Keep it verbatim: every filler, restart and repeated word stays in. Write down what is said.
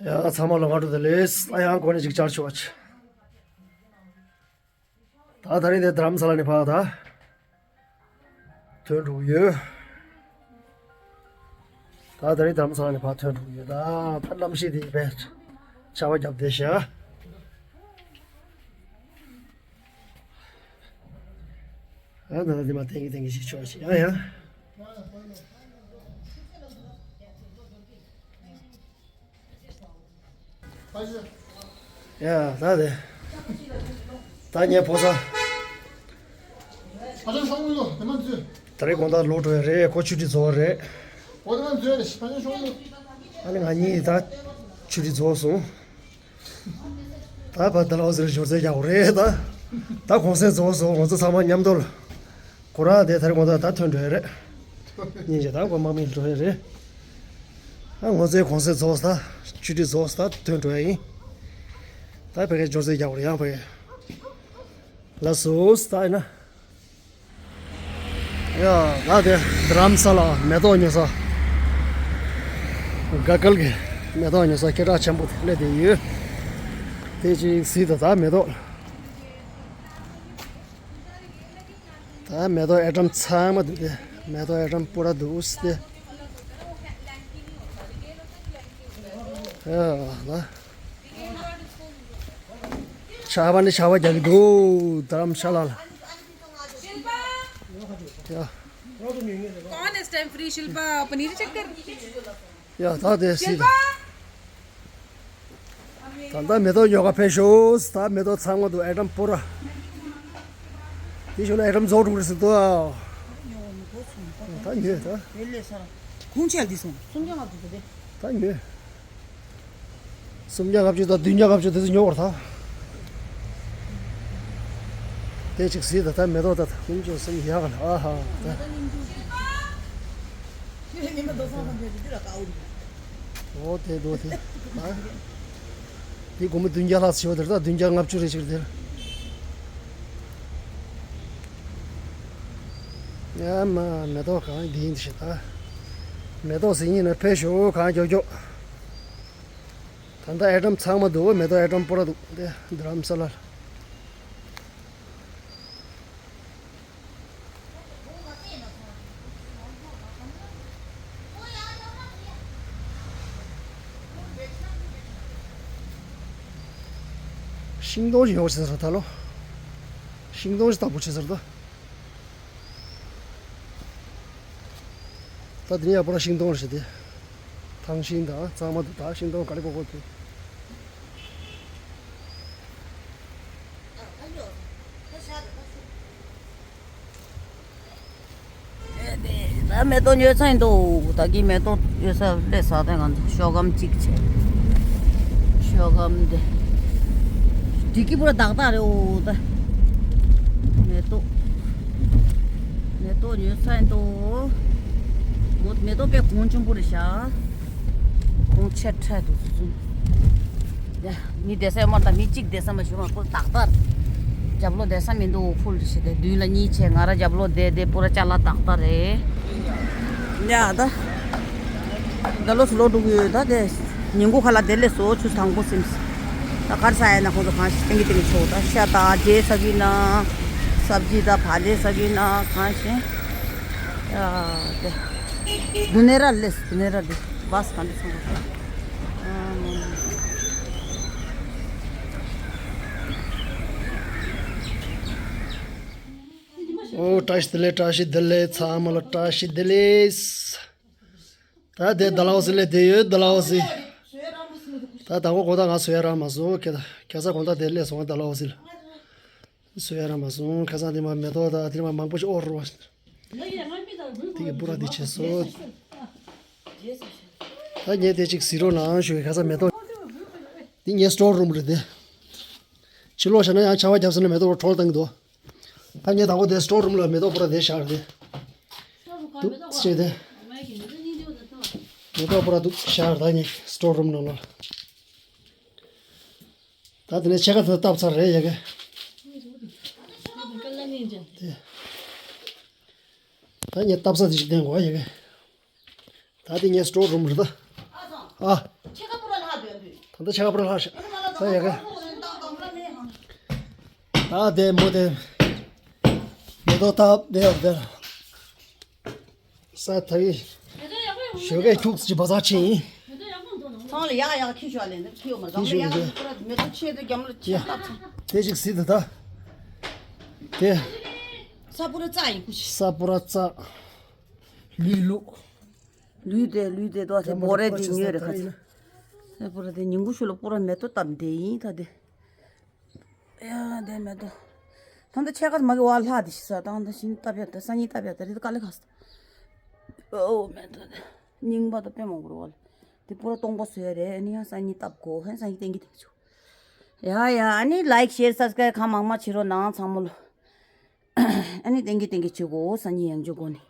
ཡ་ཚང་མ་ལ་སྔ་དྲོ་བདེ་ལེགས། ཨ་ཡང་གོ་ནས་ཅིག་ཅར་ཆོག་ཨ། ད་ད་རིང་དེ་དྷ་རམ་ས་ལ་ནས་ཕར་ད་ཐོན་འགྲོ་གི་ཡོད། ད་ད་རིང་དྷ་རམ་ས་ལ་ནས་ཕར་ཐོན་འགྲོ་གི་ཡོད། ད་ད་གནམ་གཤིས་དེ་དཔེ་ཆར་པ་བརྒྱབ་བསྡད་ཤག་ཨ་ད་ད་དེ་མ་ཐེངས་ཀྱི་ཐེངས་ཀྱི་ཞིག་ཆོག་ཞིག་ཡ་ཡ། ཡ་ད་དེ། ད་ངའི་ཕོ་གསར། ད་རེས་དགོང་དག་ལོག་འགྲོ་ཡ་རེད། ཁོ་ཆུ་ཊི་རྫོགས་རེད། ཨ་ནི་ང་གཉིས་ད་ཆུ་ཊི་རྫོགས་སོང་། ད་བར་ཌལ་ཧོ་སི་ལ་ཞོར་རྩེ་རྒྱག་དགོས་རེད་ད། ད་གུང་སེང་རྫོགས་སོང་། ང་ཚོ་ཚང་མ་མཉམ་དུ་ལ། ཁོ་རང་དེ་ཐར་གོང་ད་ད་ཐོན་འགྲོ་ཡ་རེད། སྙིང་རྗེ་ད་ཁོ་དམག་མི་འགྲོ་ཡ་རེད། ཨ་ང་ཚོའི་གུང་སེང་རྫོགས་ད། ཆུ་ཊི་རྫོགས་ད་ཐོན་འགྲོ་ཡ་ཡིན། ད་ཕ་གིར་ཞོར་རྩེ་རྒྱག་དགོས་རེད་ཡང་ཕ་གིར། ལགས་སོ་ད་ཡིན་ན། ཡ་ད་དེ་དྷ་རམ་ས་ལ་མེ་ཏོག་ཉོ་ས། ག་གལ་གྱི་མེ་ཏོག་ཉོ་ས་སྐད་གྲགས་ཆེན་པོ་དེ་སླེབས་བསྡད་ཡོད། དེ་ཅིག་གཟིགས་དང་ད་མེ་ཏོག་ད་མེ་ཏོག་ཨེ་ཊམ་ཚང་མ་འདུག་སྟེ། མེ་ཏོག་ཨེ་ཊམ་པུ་ར་འདུག་སྟེ། ཡ་ལ། ཆར་པ་ནི་ཆར་པ་རྒྱག་གི་འདུག་དྷ་རམ་ས་ལ་ལ། ཡ། कौन है इस टाइम फ्री? शिल्पा, पनीर चक्कर। ཡ་ད་དེ་སྲིད་ད། ད་ལྟ་མེ་ཏོག་ཉོ་ག་ཕེབས་ཤོག་ད་མེ་ཏོག་ཚང་མ་འདུག་ཨེ་ཊམ་པུ་ར། དེ་ཞོར་ལ་ཨེ་ཊམ་རྫོགས་འགྲོ་གི་རེད་ཟེར་འདུག་ད་ཉོས་ད། གོང་ཆེ་འདི་སོང་སུམ་བརྒྱ་ལྔ་བཅུ་དེ། ད་ཉོས། སུམ་བརྒྱ་ལྔ་བཅུ་དང་བདུན་བརྒྱ་ལྔ་བཅུ་དེ་ཚོ་ཉོ་བར་ཐག་དེ་ཅིག་གཟིགས་ད་ད་མེ་ཏོག་ད་ད་ཁུམ་ཅོ་སུམ་ཡག་ག་ལ་ཨ་ཧ་ད། ཁྱོད་ཉི་མ་རྡོ་སོང་ཁང་དེ་དེ་ལ་ཀའུ་རི། ཨོ་དེ་རྡོ་དེ། ཨ། དེ་སྒོར་མོ་བདུན་བརྒྱ་ལྷག་ཙམ་ཞིག་ཡོད་དེ་རེད་ད། བདུན་བརྒྱ་ལྔ་བཅུ་རེ་ཞིག་རེད་དེ། ཡ་མ་མེ་ཏོག་གང་འདི་ཡིན་ཞེས་ད། མེ་ཏོག་ཟིན་ཡིན་ན་ཕེབས་ཤོག་གང་མགྱོགས་མགྱོགས། ད་ལྟ་ཨེ་ཊམ་ཚང་མ་འདུག་མེ་ཏོག་ཨེ་ཊམ་པུ་ར་འདུག་དེ་དྷ་རམ་ས་ལ། ཤིང་སྡོང་ཞིག་ཡོང་བྱས་ཟེར་ད་ལོ། ཤིང་སྡོང་ཞིག་བཏབ་པོ་བྱས་ཟེར་ད། ད་དེ་ནས་ཡར་པོ་ར་ཤིང་སྡོང་རེད་དེ། ཐང་ཤིང་དང་གཙང་མ་འདུག་ད་ཤིང་སྡོང་ག་རེ་གོ་གོ་དེ། ད་མེ་ཏོག་ཉོས་ཚར་ཡིན་འདུག་ད་གིན་མེ་ཏོག་ཉོ་ས་སླེབས་ས་དེ་གང་འདུག་ཤོག་སྒམ་གཅིག་བྱས། ཤོག་སྒམ་དེ། དེ་གི་པུ་ར་ཏག་ཏག་རེད་འོ་ད། མེ་ཏོག་མེ་ཏོག་ཉོས་ཚར་ཡིན་འདུག་མོ་མེ་ཏོག་དཔེ་གོང་ཆེན་པོ་རེད་ཤག་གོང་ཆེ་ཕྲ་འདུག་སུ་སུ། ཡ། མི་བསྡད་ས་ཡོད་མ་རེད་ད། མི་གཅིག་བསྡད་ས་མ་ཞུ་མ་ཁོ་ཏག་ཏག་རེད། རྒྱབ་ལོགས་བསྡད་ས་མི་འདུག་ཕུལ་རེད་ཤག་དེ་མདུན་ལ་གཉིས་བྱས། ང་རང་རྒྱབ་ལོགས་བསྡད་དེ་པུ་ར་ཅ་ལག་ཏག་ཏག་རེད། ཡ་ད། ད་ལོ་སུ་ལོ་འགྲོ་གི་ཡོད་ད་དེ། ཉིན་གུང་ཁ་ལག་དེ་སླེབས་སོང་། ཆུ་ཚོད་དང་པོ་ཟིན། ད་ག་རེ་ཟ་ཡ་ན་ཁོང་ཚོ་གང་ཞིག་སྟེང་གི་སྟེང་གི་ཆོག་ད་ཤ་དང་འབྲས་ཟ་གི་ན། སབ་ཇི་དང་བག་ལེབ་ཟ་གི་ན་གང་ཞིག་ཡ་དེ། དུ་ནེ་ར་སླེབས། དུ་ནེ་ར་དེ་བཱས་གང་དུ་སོང་བ། ཨོ་བཀྲ་ཤིས་བདེ་ལེགས། བཀྲ་ཤིས་བདེ་ལེགས། ཚང་མ་ལ་བཀྲ་ཤིས་བདེ་ལེགས། ད་དེ་ཌལ་ཧོ་སི་སླེབས་བསྡད་ཡོད། ཌལ་ཧོ་སི། ད་ད་གོ་གོ་ད་ང་བཟོ་ཡ་རག་མ་སོང་། ཁྱེད་ད་ཁྱེད་ས་གོ་ད་དེ་སླེབས་སོང་ཌལ་ཧོ་སི་ལ། བཟོ་ཡ་རག་མ་སོང་། ཁ་སང་དེ་མ་མེ་ཏོག་ད་དེ་མ་མང་པོ་ཞིག་ཨོ་རུ་བ། དེ་གི་པུ་ར་དེ་བྱས་སོ། ད་ངས་དེ་ཅིག་གཟིགས་རོགས་གནང་ཞུ་གི་ཁ་སང་མེ་ཏོག་དེ་ངའི་སི་ཊོར་རུམ་རེད་དེ། ཕྱི་ལོགས་བཞག་ན་ཡང་ཆར་པ་བརྒྱབ་ཟིན་ན་མེ་ཏོག་འཕྲོ་བརླག་བཏང་གི་འདུག་ད་ངས་ད་གོ་དེ་སི་ཊོར་རུམ་ལ་མེ་ཏོག་པུ་ར་དེ་བཞག་རེད། འདུག་ཅེས་དེ། མེ་ཏོག་པུ་ར་འདུག་བཞག་རེད། ད་ངས་སི་ཊོར་རུམ་ནང་ལ། ད་དེ་ནས་ཕྱེད་ཀ་དེ་བཏབ་ཚར་རེད་ཡ་གི། དེ། ད་ངས་བཏབ་ས་དེ་ཞིག་བསྟན་དགོས་ཡ་གི། ད་དེ་ངའི་སི་ཊོར་རུམ་རེད་ད། ཨ། ཕྱེད་ཀ་པུ་ར་ལྷག་འདོད་འདུག་ད་ལྟ་ཆ་ག་པུ་ར་ལྷག་ཤག་ད་ཡ་ག་ད་དེ་མོ་དེ་མེ་ཏོག་བཏབ་དེ་ཡོད་དེ། ས་ཐ་ཡི་ཞོགས་ཀས་ཁྱུག་ཙམ་ཅིག་བ་ཚ་ཕྱིན་ཡིན། ཚང་ལ་ཡག་ཡག་ཁྱི་ཞོག་ལེན་འདི་ཁྱི་ཡོད་མ་རེད། ཁྱི་ཞོག་ལེན་འདི། མེ་ཏོག་ཆེ་དེ་རྒྱ་མོ་ལ་ཆེ་ཡ་སྟབས་ཚང་། དེ་ཅིག་ཟིན་དུ་ད། དེ། ས་པུ་ར་རྩ་ཡིན་ཁུ་ཆི། ས་པུ་ར་རྩ། ལུས་ལུག་ལུས་དེ་ལུས་དེ་ཏོ་དེ་བོ་རེ་དེ་ཉོས་རེད་ཁ་ཆེ། ས་པུ་ར་དེ་ཉིན་གུང་ཤུལ་ལ་པུ་ར་མེ་ཏོག་བཏབ་འདི་ཡིན་ད་དེ། ཡ་དེ་མེ་ཏོག་ད་ལྟ་ཕྱེད་ཀ་མ་གི་བ་ལྷག་དེ་ཤི་ས་དང་ད་ཤིན་བཏབ་ཡ་ད་སང་ཉིན་བཏབ་ཡ་ད་རེད་དཀའ་ལས་ཁག་ས། ཨོ་མེ་ཏོག་རྙིང་པ་དང་དཔེ་མང་པོ་རེད་བ། དེ་པུ་ར་སྟོང་པ་བཟོས་རེད། ཨ་ནི་ཡང་སང་ཉིན་བཏབ་དགོས། ཧན་སང་ཉིན་ཏན་གྱི་ཏན་གྱི་ཆུ། ཡ་ཡ་ཨ་ནི་ལའིག་ཤེར་སབ་སི་ཀ་རའིབ་གང་མང་མང་བྱེད་རོགས་གནང་ཚང་མ་ལོ། ཨ་ནི་ཏན་གྱི་ཏན་གྱི་བྱེད་དགོས། སང་ཉིན་ཡང་འཇུག་དགོས་ནི།